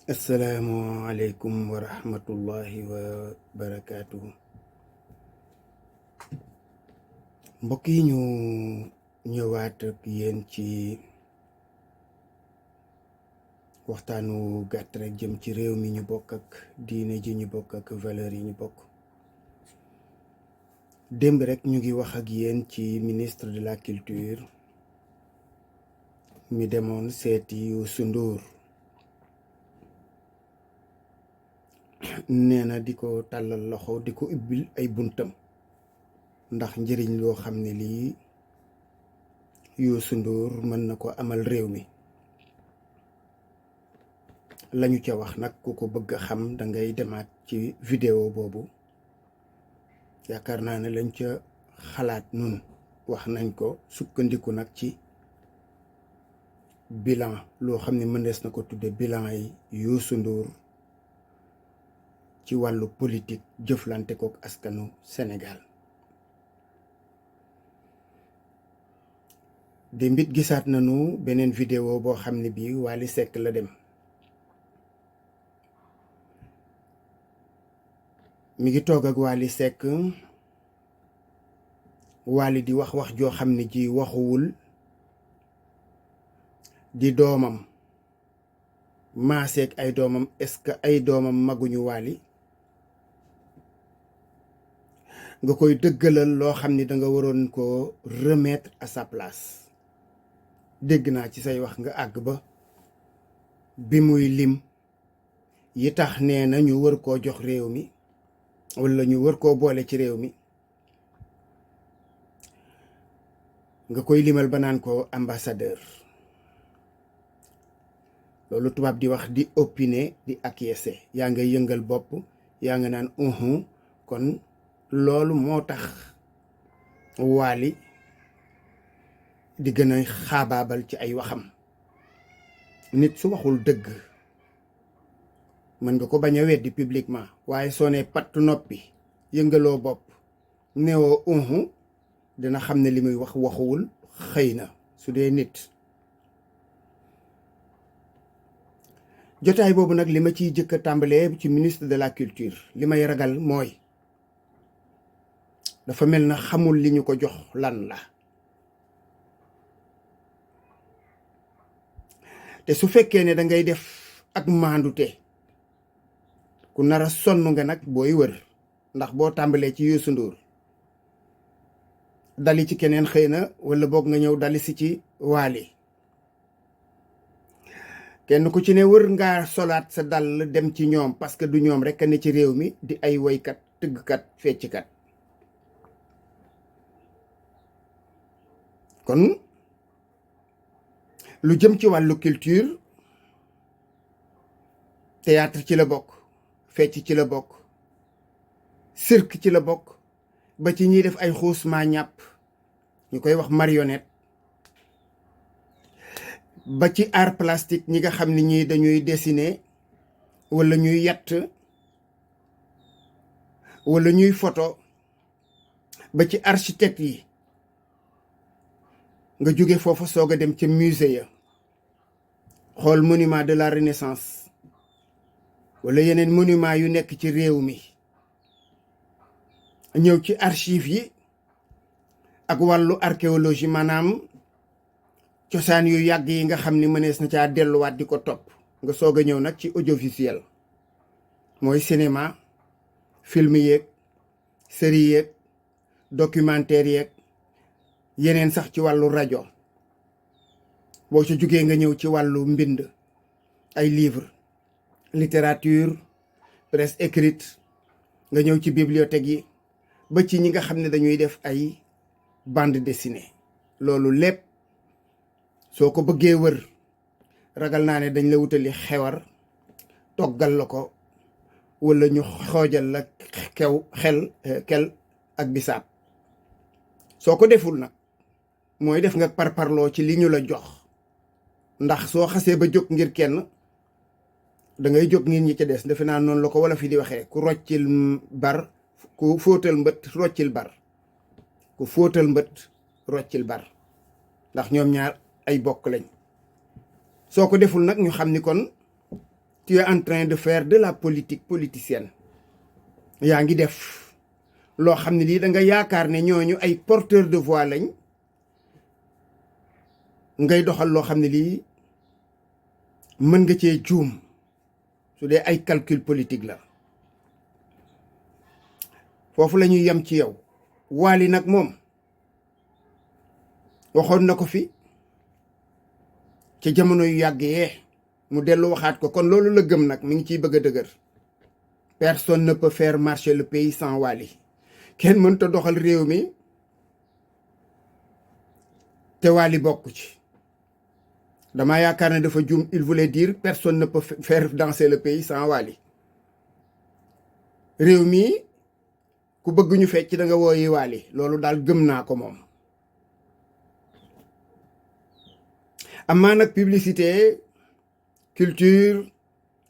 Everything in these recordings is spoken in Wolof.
Asalaamaaleykum wa rahmatullahi wa barakaatuhu. Mbokk yi ñu ñëwaat ak yéen ci waxtaanu gàtt rek jëm ci réew mi ñu bokk ak diine ji ñu bokk ak valeur yi ñu bokk. démb rek ñu ngi wax ak yéen ci ministre de la culture mi demoon seeti Youssou Ndour. nee na di ko tàllal loxo di ko ubbil ay buntam ndax njëriñ loo xam ne lii Youssou Ndour mën na ko amal réew mi. lañu ca wax nag ku ko bëgg a xam dangay demaat ci vidéo boobu. yaakaar naa ne lañ ca xalaat nun wax nañ ko, sukkandiku nag ci bilan loo xam ne mënees na ko tudde bilan yi Youssou Ndour ci wàllu politique jëflante kook askanu Sénégal. de mbit gisaat nañu beneen vidéo boo xam ne bii Wally Seck la dem. mi ngi toog ak Wally Seck, Wally di wax wax joo xam ne ji waxuwul, di doomam maaseek ay doomam. est-ce que ay doomam maguñu Wally? nga koy dëggalal loo xam ni danga waroon ko remettre à sa place. dégg naa ci say wax nga àgg ba bi muy lim yi tax nee na ñu wër koo jox réew mi walla ñu wër koo boole ci réew mi, nga koy limal ba naan ko ambassadeur. loolu tubaab di wax di opiner, di acquiescer. yaa nga yëngal bopp, yaa nga naan kon loolu moo tax Wally di gën a xaabaabal ci ay waxam. nit su waxul dëgg mën nga ko bañ a weddi publiquement, waaye soo ne patt noppi yëngaloo bopp neewoo dina xam ne li muy wax waxuwul. xëy na su dee nit. jotaay boobu nag li ma ciy jëkk a tàmbalee ci ministre de la culture, li may ragal mooy dafa mel na xamul li ñu ko jox lan la. te su fekkee ne dangay def ak maandute, ku nar a sonn nga nag booy wër. ndax boo tàmbalee ci Youssou Ndour dali ci keneen xëy na, walla boog nga ñëw dali si ci Wally. kenn ku ci ne wër ngaa solaat sa dàll dem ci ñoom, parce que du ñoom rekk a ne ci réew mi di ay woykat, tëggkat, fecckat. kon lu jëm ci wàllu culture, théâtre ci la bokk, fecc ci la bokk, cirque ci la bokk, ba ci ñiy def ay xuusmaa ñàpp ñu koy wax marionnette, ba ci art plastique, ñi nga xam ni ñii dañuy dessiner walla ñuy yatt walla ñuy photo, ba ci architecte yi. nga jóge foofu soog a dem ca musée ya xool monument de la Renaissance walla yeneen monument yu nekk ci réew mi, ñëw ci archive yi ak wàllu archéologie, maanaam cosaan yu yàgg yi nga xam ni mënees na caa delluwaat di ko topp. nga soog a ñëw nag ci audiovisuel, mooy cinéma, film yeeg, série yeeg, documentaire yeeg, yeneen sax ci wàllu rajo. boo ca jógee nga ñëw ci wàllu mbind, ay livre, littérature, presse écrite, nga ñëw ci bibliothèque yi, ba ci ñi nga xam ne dañuy def ay bande dessinée. loolu lépp soo ko bëggee wër, ragal naa ne dañ la wutali xewar toggal la ko, walla ñu xoojal la kel ak bisaab. soo ko deful nag mooy def nga parparloo ci li ñu la jox. ndax soo xasee ba jóg ngir kenn, dangay jóg ngir ñi ca des. defe naa noonu la ko wala fi di waxee, ku roccil bar, ku fóotal mbët roccil bar, ku fóotal mbët roccil bar, ndax ñoom ñaar ay bokk lañ. soo ko deful nag ñu xam ni kon tu es en train de faire de la politique politicienne yaa ngi def loo xam ne lii da nga yaakaar ne ñooñu ay porteurs de voix lañ ngay doxal loo xam ne lii mën nga cee juum su dee ay calcul politique la foofu la ñuy yem ci yow. Wally nag moom waxoon na ko fi ca jamono yu yàgg yee mu dellu waxaat ko kon loolu la gëm nag mi ngi ciy bëgg a dëgër. Personne ne peut faire marcher le pays sans Wally kenn mënta doxal réew mi te Wally bokk ci. dama yaakaar ne dafa juum, il voulait dire personne ne peut faire danser le pays sans Wally. réew mi ku bëgg ñu fecc da nga wooyi Wally loolu daal gëm naa ko moom. amaa nag publicité culture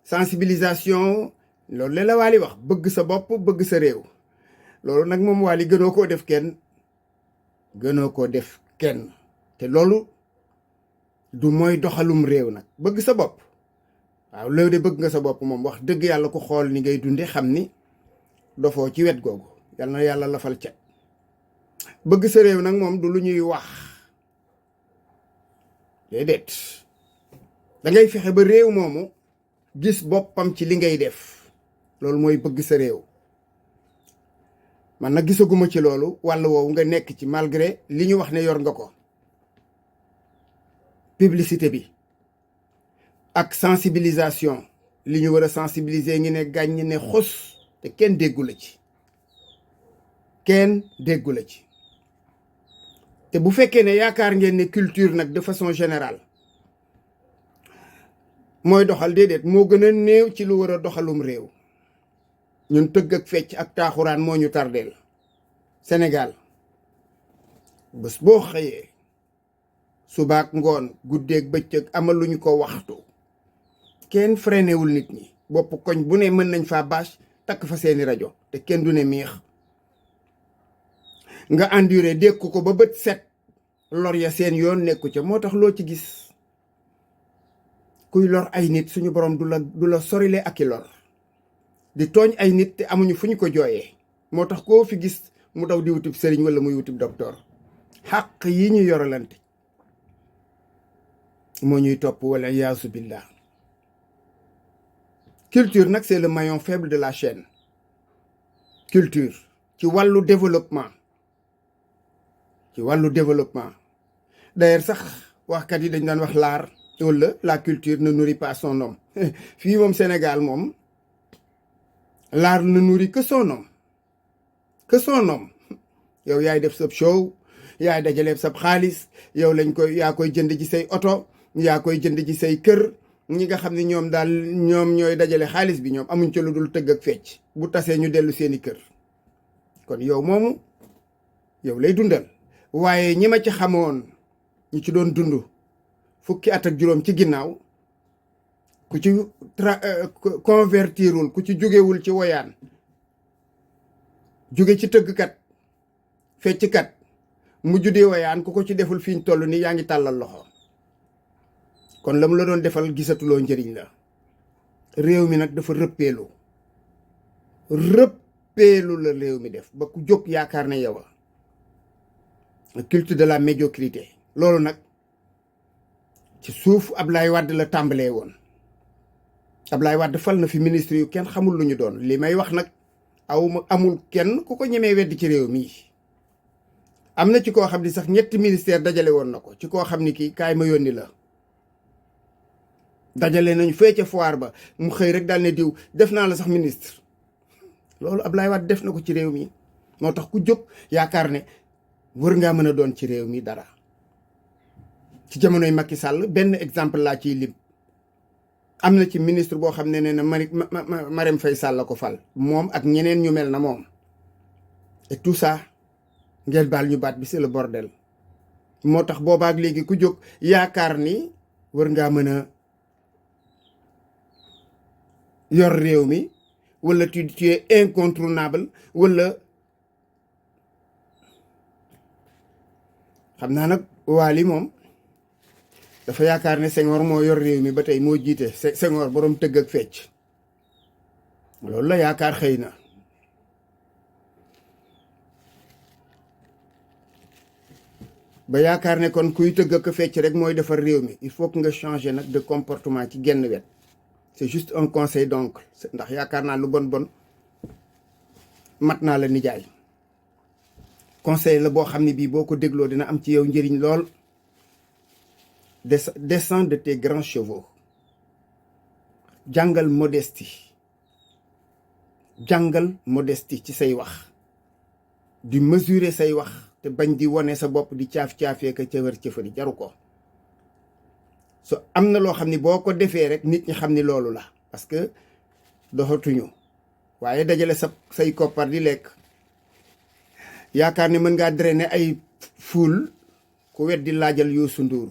sensibilisation loolu la Wally wax bëgg sa bopp bëgg sa réew loolu nag moom Wally gënoo koo def kenn te loolu du mooy doxalum réew nag. bëgg sa bopp waaw loolu de bëgg nga sa bopp moom wax dëgg yàlla ko xool ni ngay dunde xam ni dofoo ci wet googu yal na yàlla lafal ca. bëgg sa réew nag moom du lu ñuy wax déedéet da ngay fexe ba réew moomu gis boppam ci li ngay def loolu mooy bëgg sa réew. man nag gisaguma ci loolu wàll woowu nga nekk ci malgré li ñu wax ne yor nga ko. publicité bi ak sensibilisation li ñu war a sensibiliser ngi ne gàññ ne xos te kenn déggu la ci te bu fekkee ne yaakaar ngeen ne culture nag de façon générale mooy doxal déedéet moo gën a néew ci lu war a doxalum réew. ñun tëgg ak fecc ak taaxuraan moo ñu tardeel Sénégal bés boo xëyee subaak ngoon guddeeg bëccëg amaluñu ko waxtu kenn freinéwul nit ñi. bopp koñ bu ne mën nañ faa bâche takk fa seeni rajo te kenn du ne miix nga enduré dékku ko ba bët set lor ya seen yoon nekku ca. moo tax loo ci gis kuy lor ay nit suñu borom du la sorile ak i lor di tooñ ay nit te amuñu fu ñu ko jooyee. moo tax koo fi gis mu daw di wutib sëriñ wala muy wutib docteur. xàq yi ñu yoralante moo ñuy topp wala yaasu billah. culture nag c'est le maillon faible de la chaîne. culture ci wàllu développement d'ailleurs sax waxkat yi dañ daan wax l'art wala la culture ne nourrit pas son homme. fii moom Sénégal moom l'art ne nourrit que son homme. yow yaay def sab show yaay dajaleeb sab xaalis yow yaa koy jënd ci say oto yaa koy jënd ci say kër. ñi nga xam ne ñoom ñooy dajale xaalis bi ñoom amuñ ca lu dul tëgg ak fecc bu tasee ñu dellu seeni kër. kon yow moomu yow lay dundal. waaye ñi ma ci xamoon ñi ci doon dund fukki at ak juróom ci ginnaaw ku ci convertirul ku ci jógewul ci woyaan jóge ci tëggkat fecckat mujj di woyaan ku ko ci deful fi ñu toll ni yaa ngi tàllal loxo. kon la mu la doon defal gisatuloo njëriñ la. réew mi nag dafa rëppeelu la réew mi def ba ku jóg yaakaar ne yow a culte de la médiocrité. loolu nag ci suuf Ablaye Wade la tàmbalee woon. Ablaye Wade fal na fi ministre yu kenn xamul lu ñu doon. li may wax nag amul kenn ku ko ñemee weddi ci réew mi. am na ci koo xam ni sax 3 ministère dajale woon na ko ci koo xam ni kii kaay ma yónni la. dajale nañu fee ca foire ba mu xëy rek daal ne diw def naa la sax ministre. loolu Ablaye Wade def na ko ci réew mi. moo tax ku jóg yaakaar ne war ngaa mën a doon ci réew mi dara. ci jamonoy Macky Sall benn exemple laa ciy lim. am na ci ministre boo xam ne nee na Marème Faye Sall la ko fal. moom ak ñeneen ñu mel na moom. et tout ça ngeen baal ñu baat bi c'est le bordel. moo tax boobaak léegi ku jóg yaakaar ni war ngaa mën a yor réew mi wala tu es incontournable wala xam naa nag Wally moom dafa yaakaar ne Senghor moo yor réew mi ba tey moo jiite Senghor borom tëgg ak fecc loolu la yaakaar xëy na ba yaakaar ne kon kuy tëgg ak fecc rek mooy defar réew mi il faut que nga changer nag de comportement ci genn wet c'est juste un conseil donc ndax yaakaar naa lu bon mat naa la nijaay conseil la boo xam ne bii boo ko dégloo dina am ci yow njëriñ lool. Descends de tes grands chevaux jàngal modestie ci say wax di mesurer say wax te bañ di wone sa bopp di caaf-caafee ka cëfër-cëfëri jaru ko so am na loo xam ne boo ko defee rek nit ñi xam ni loolu la parce que doxatuñu waaye dajale say koppar di lekk yaakaar ne mën ngaa drainer ay foule ku weddi laajal Youssou Ndour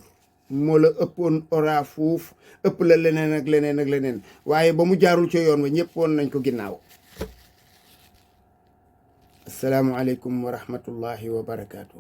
moo la ëppoon ora fuuf ëpp la leneen ak leneen waaye ba mu jaarul ca yoon wa ñëpp woon nañ ko ginnaaw. Asalaamualeykum wa rahmatullahi wa barakaatu.